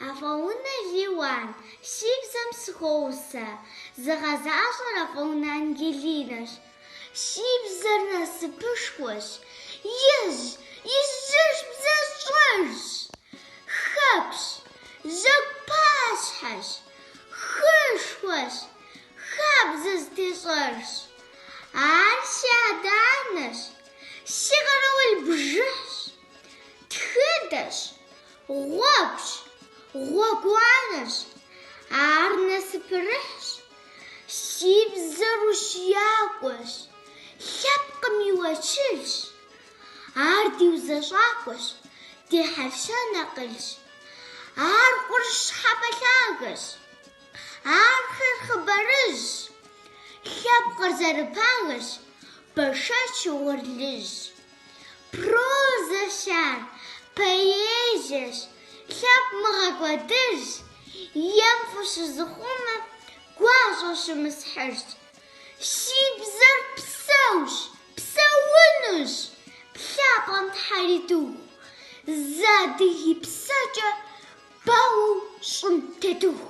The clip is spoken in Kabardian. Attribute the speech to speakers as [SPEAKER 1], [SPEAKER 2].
[SPEAKER 1] Афӏэунэ Лиуан, Си бзэм сыхуоусэ, зыгъэзащӏэр Афӏэунэ Ангелинэщ. Си бзэр насыпышхуэщ, ижь, ижьыж бзэщӏэжщ, хэкущ, жьэгу пащхьэщ, хышхуэщ, хабзэ зытещӏэжщ. Ар си адэ-анэщ, си къэрал бжыхьщ, тхыдэщ, гъуэгущ, гъуэгуанэщ, ар насыпырыхьщ. Си бзэр ущиякӏуэщ, лъэпкъым и уэчылщ. Ар ди узэщӏакӏуэщ, ди хьэл-щэн акъылщ. Ар къурш щхьэпэ лъагэщ, ахэр хъыбарыжьщ. Лъэпкъыр зэрыпагэщ, бэшэч угъурлыжьщ. Прозэщ ар, поэзиещ, лъэпкъ мыгъэкӏуэдыжщ, ем фӏы щызыхъумэ, гуащӏэ щымысхьыжщ. Си бзэр псэущ, псэунущ, плъапӏэм Тхьэр итыху, зы адыги псэкӏэ бауэу щӏым тетыху.